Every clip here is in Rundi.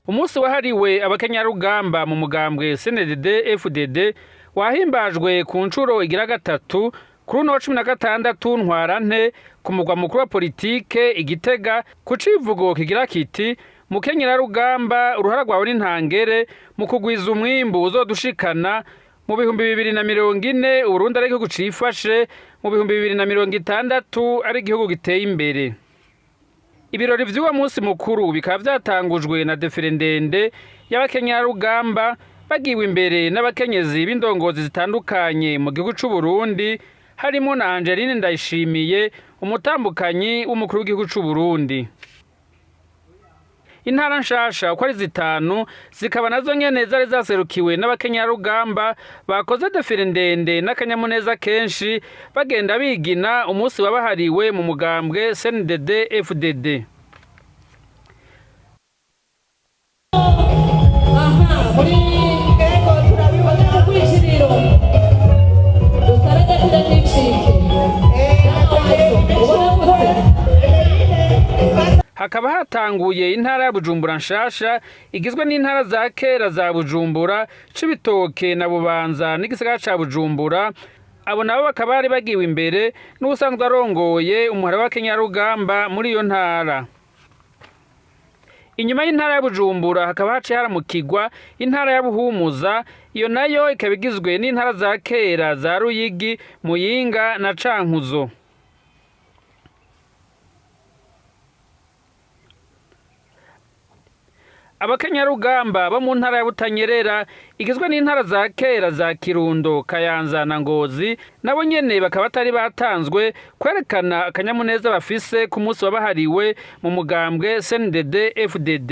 Umunsi wahariwe abakenyarugamba mu mugambwe CNDD FDD wahimbajwe ku nshuro igira gatatu kuri uno wa 16 Ntwarante ku mugwa mukuru wa politike Igitega, ku civugo kigira kiti: "Mukenyerarugamba, uruhara rwawe n'intangere mu kugwiza umwimbu uzodushikana mu 2040 Uburundi ari igihugu cifashe, mu 2060 ari igihugu giteye imbere." Ibirori vy'uwo munsi mukuru bikaba vyatangujwe na défilé ndende y'abakenyarugamba, bagiwe imbere n'abakenyezi b'indongozi zitandukanye mu gihugu c'u Burundi, harimo na Angeline Ndayishimiye, umutambukanyi w'umukuru w'igihugu c'u Burundi. Intara nshasha uko ari zitanu zikaba nazo nyene zari zaserukiwe n'abakenyarugamba bakoze défilé ndende n'akanyamuneza kenshi, bagenda bigina umunsi wabahariwe mu mugambwe CNDD FDD. Aha muri Ego, turabibona. Ku rwinjiriro dusabe défilé ntibicike. Ubona gute? Hakaba hatanguye intara ya Bujumbura nshasha, igizwe n'intara za kera za Bujumbura, Cibitoke na Bubanza n'igisagara ca Bujumbura. Abo nabo bakaba bari bagiwe imbere n'uwusanzwe arongoye umuhara w'abakenyarugamba muri iyo ntara. Inyuma y'intara ya Bujumbura hakaba haciye haramukirwa intara ya Buhumuza, iyo nayo ikaba igizwe n'intara za kera za Ruyigi, Muyinga na Cankuzo. Abakenyarugamba bo mu ntara ya Butanyerera, igizwe n'intara za kera za Kirundo, Kayanza na Ngozi, nabo nyene bakaba batari batanzwe kwerekana akanyamuneza bafise ku munsi wabahariwe mu mugambwe CNDD FDD.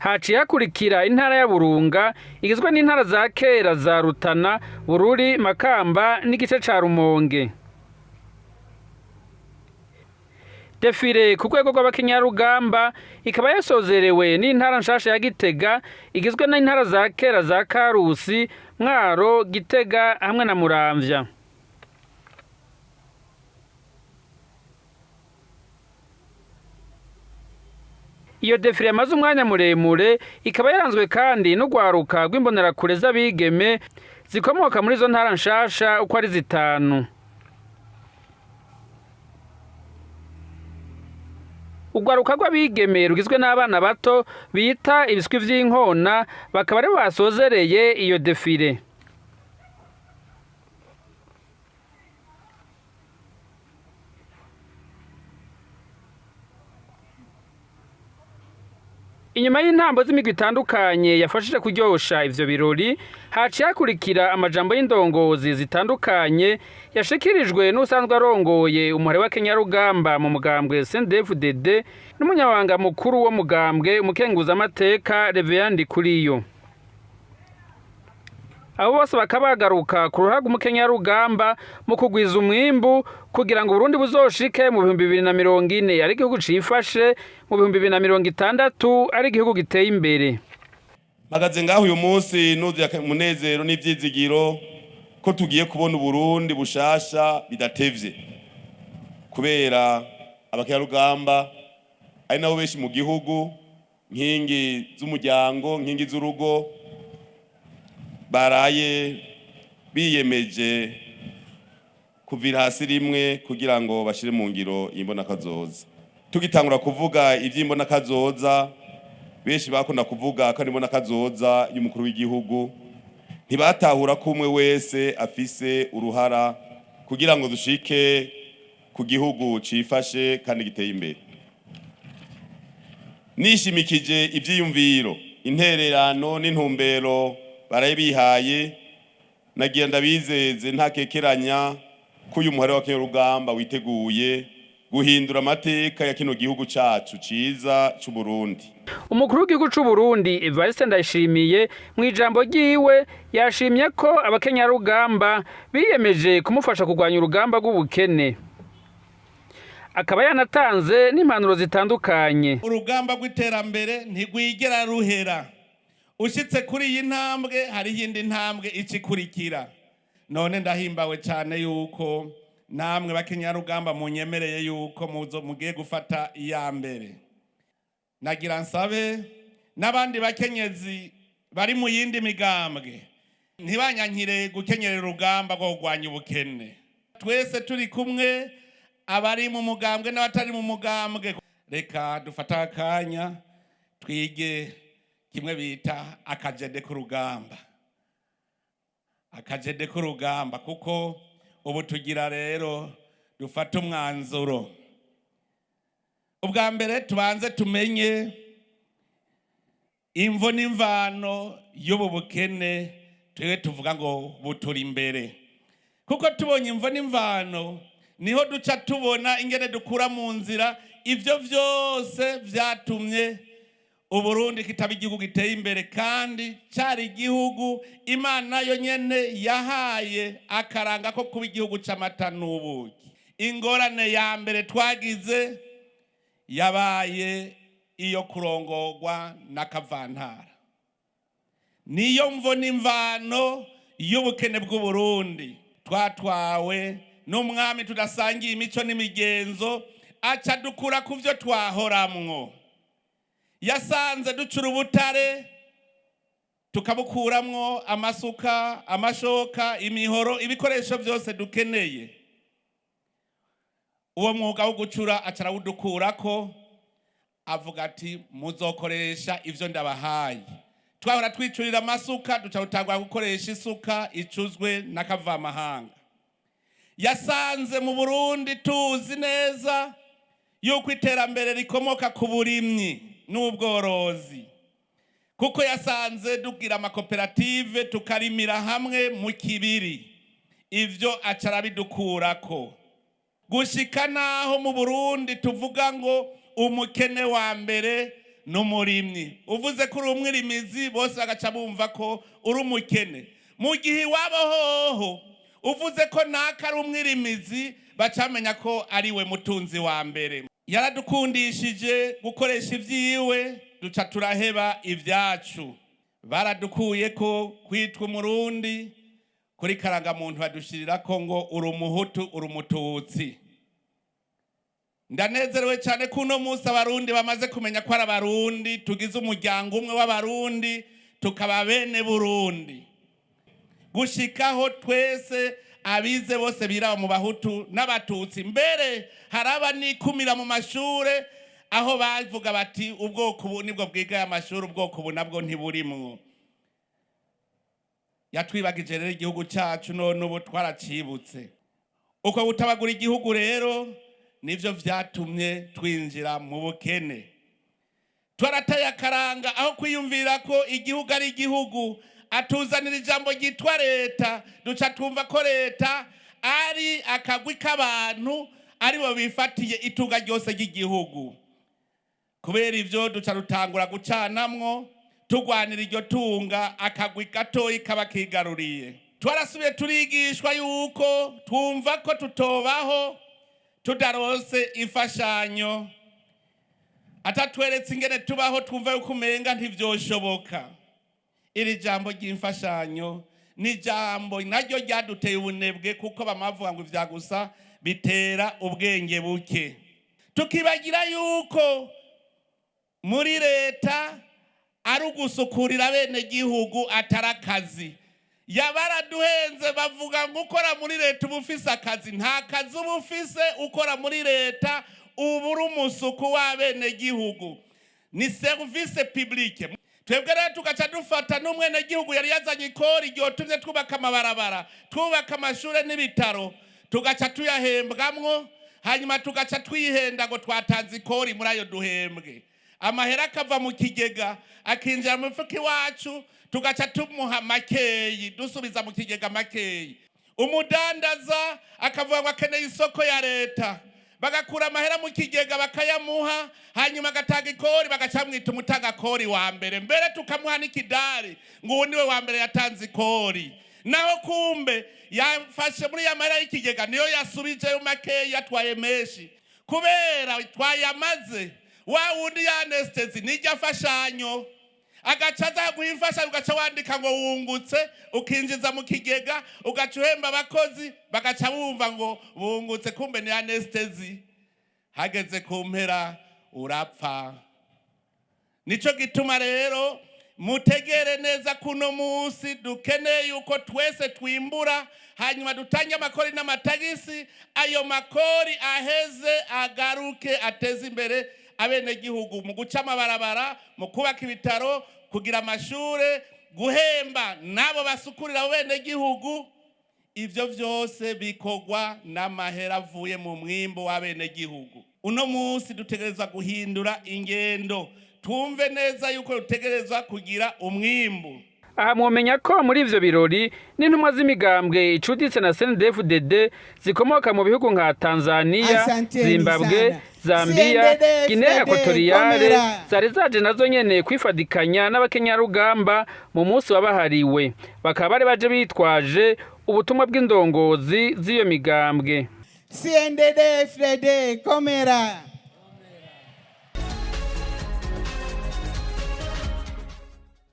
Haciye hakurikira intara ya Burunga, igizwe n'intara za kera za Rutana, Bururi, Makamba n'igice ca Rumonge. Défilé ku rwego rw'abakenyarugamba ikaba yasozerewe n'intara nshasha ya Gitega, igizwe n'intara za kera za Karusi, Mwaro, Gitega hamwe na Muramvya. Iyo défilé yamaze umwanya muremure ikaba yaranzwe kandi n'urwaruka rw'imbonerakure z'abigeme zikomoka muri izo ntara nshasha uko ari zitanu. Urwaruka rw'abigeme rugizwe n'abana bato bita ibiswi vy'inkona bakaba aribo basozereye iyo défilé. Inyuma y'intambo z'imigwi itandukanye yafashije kuryosha ivyo birori, haciye hakurikira amajambo y'indongozi zitandukanye yashikirijwe n'usanzwe arongoye umuhari w'akenyarugamba mu mugambwe CNDD-FDD n'umunyamabanga mukuru wo mugambwe, umukenguzamateka Reverien Ndikuriyo. Abo bose bakaba bagaruka ku ruhara rw'umukenyarugamba mu kugwiza umwimbu kugira ngo Uburundi buzoshike mu 2040 ari igihugu cifashe, mu 2060 ari igihugu giteye imbere. Mpagaze ngaho uyu munsi nuzuye umunezero n'ivyizigiro ko tugiye kubona Uburundi bushasha bidatevye, kubera abakerarugamba ari nabo benshi mu gihugu, nkingi z'umuryango, nkingi z'urugo, baraye biyemeje kuvira hasi rimwe kugira ngo bashire mu ngiro imbonakazoza. Tugitangura kuvuga ivy'imbonakazoza, benshi bakunda kuvuga ko ari imbonakazoza y'umukuru w'igihugu, ntibatahura ko umwe wese afise uruhara kugira ngo dushike ku gihugu cifashe kandi giteye imbere. Nishimikije ivyiyumviro, intererano n'intumbero baraye bihaye, nagira ndabizeze ntakekeranya ko uyu muhari w'abakenyarugamba witeguye guhindura amateka ya kino gihugu cacu ciza c'Uburundi. Umukuru w'igihugu c'u Burundi, Evariste Ndayishimiye, mu ijambo ryiwe yashimye ko abakenyarugamba biyemeje kumufasha kurwanya urugamba rw'ubukene, akaba yanatanze n'impanuro zitandukanye. Urugamba rw'iterambere ntirwigera ruhera. Ushitse kuri iyi ntambwe, hariho iyindi ntambwe ica ikurikira. None ndahimbawe cyane yuko Namwe bakenyarugamba, munyemereye yuko muzo mugiye gufata iya mbere. Nagira nsabe n'abandi bakenyezi bari mu yindi migambwe ntibanyankire gukenyerera urugamba rwo kurwanya ubukene. Twese turi kumwe, abari mu mugambwe n'abatari mu mugambwe, reka dufate akanya twige kimwe bita akajede k'urugamba, akajede k'urugamba, kuko ubu tugira rero dufate umwanzuro. Ubwa mbere tubanze tumenye imvo n'imvano y'ubu bukene twebwe tuvuga ngo buturi imbere, kuko tubonye imvo n'imvano niho duca tubona ingene dukura mu nzira ivyo vyose vyatumye Uburundi kitaba igihugu giteye imbere, kandi cari igihugu Imana yo nyene yahaye akaranga ko kuba igihugu c'amata n'ubuki. Ingorane ya mbere twagize yabaye iyo kurongorwa n'akavantara. Niyo mvo n'imvano y'ubukene bw'Uburundi. Twatwawe n'umwami tudasangiye imico n'imigenzo, aca dukura ku vyo twahoramwo. Yasanze ducura ubutare, tukabukuramwo amasuka, amashoka, imihoro, ibikoresho byose dukeneye. Uwo mwuga wo gucura aca arawudukurako, avuga ati: "Muzokoresha ivyo ndabahaye." Twahora twicurira amasuka, duca dutangura gukoresha isuka icuzwe n'akavamahanga. Yasanze mu Burundi tuzi neza yuko iterambere rikomoka ku burimyi n'ubworozi, kuko yasanze dugira amakoperative, tukarimira hamwe mu kibiri. Ivyo aca arabidukurako, gushika naho mu Burundi tuvuga ngo umukene wa mbere n'umurimyi. Uvuze ko uri umwirimizi, bose bagaca bumva ko uri umukene, mu gihe iwabo hoho uvuze ko naka ari umwirimizi, bacamenya ko ari we mutunzi wa mbere. Yaradukundishije gukoresha ibyiwe, duca turaheba ibyacu. Baradukuye ko kwitwa Umurundi kuri karangamuntu, badushirira ko ngo uri Umuhutu, uri Umututsi. Ndanezerewe cyane ko uno munsi Abarundi bamaze kumenya ko ari Abarundi, tugize umuryango umwe w'Abarundi, tukaba bene Burundi, gushikaho twese abize bose biraba mu Bahutu n'Abatutsi. Mbere haraba n'ikumira mu mashure, aho bavuga bati: "Ubwoko ubu nibwo bwigaye amashuri, ubwoko ubu nabwo ntiburimwo." Yatwibagije rero igihugu cyacu, none ubu twaracibutse. Uko gutabagura igihugu rero nivyo vyatumye twinjira mu bukene. Twarataye akaranga, aho kwiyumvira ko igihugu ari igihugu, atuzanira ijambo ryitwa leta, duca twumva ko leta ari akagwi k'abantu aribo bifatiye itunga ryose ry'igihugu. Kubera ivyo duca dutangura gucanamwo, tugwanira iryo tunga, akagwi gatoyi kaba kigaruriye. Twarasubiye turigishwa yuko twumva ko tutobaho tudarose imfashanyo, atatweretse ingene tubaho, twumva yuko umenga ntivyoshoboka. Iri jambo ry'imfashanyo ni ijambo naryo ryaduteye ubunebwe, kuko bamavuga ngo ivya gusa bitera ubwenge buke, tukibagira yuko muri leta ari ugusukurira bene gihugu, atari akazi. Yabaraduhenze, bavuga ngo ukora muri leta uba ufise akazi. Nta kazi uba ufise ukora muri leta, uba uri umusuku w'abenegihugu, ni service publique. Twebwe rero tugaca dufata n'umwenegihugu yari yazanye ikori ryotumye twubaka amabarabara, twubaka amashure n'ibitaro, tugaca tuyahembwamwo, hanyuma tugaca twihenda ngo twatanze ikori muri ayo duhembwe. Amahera akava mu kigega akinjira mu mifuka iwacu, tugaca tumuha makeyi, dusubiza mu kigega makeyi. Umudandaza akavuga ngo akeneye isoko ya leta, bagakura amahera mu kigega bakayamuha, hanyuma agatanga ikori, bagaca bamwita umutangakori wa mbere. Mbere tukamuha n'ikidari ngo uwo niwe wa mbere yatanze ikori, naho kumbe yafashe muri ya mahera y'ikigega, niyo yasubijeyo makeyi, yatwaye menshi. Kubera twayamaze, wa wundi ya anesthésie nijya afashanyo. Agaca aza guha imfashanyo, ugaca wandika ngo wungutse, ukinjiza mu kigega, ugaca uhemba abakozi, bagaca bumva ngo bungutse, kumbe ni anesthésie. Hageze ku mpera urapfa. Nico gituma rero mutegere neza kuno munsi dukeneye yuko twese twimbura, hanyuma dutange amakori n'amatagisi. Ayo makori aheze agaruke ateze imbere abenegihugu mu guca amabarabara, mu kubaka ibitaro, kugira amashure, guhemba n'abo basukurira abo benegihugu. Ivyo vyose bikorwa n'amahera avuye mu mwimbo w'abenegihugu. Uno munsi dutegerezwa guhindura ingendo, twumve neza yuko dutegerezwa kugira umwimbu. Aha mwomenya ko muri ivyo birori n'intumwa z'imigambwe icuditse na CNDD-FDD zikomoka mu bihugu nka Tanzania, Asanteni Zimbabwe, sana. Zambia, CNDD-FDD, Guinea Equatoriale komera. zari zaje nazo nyene kwifadikanya n'abakenyarugamba mu munsi wabahariwe. Bakaba bari baje bitwaje ubutumwa bw'indongozi z'iyo migambwe. CNDD-FDD, komera.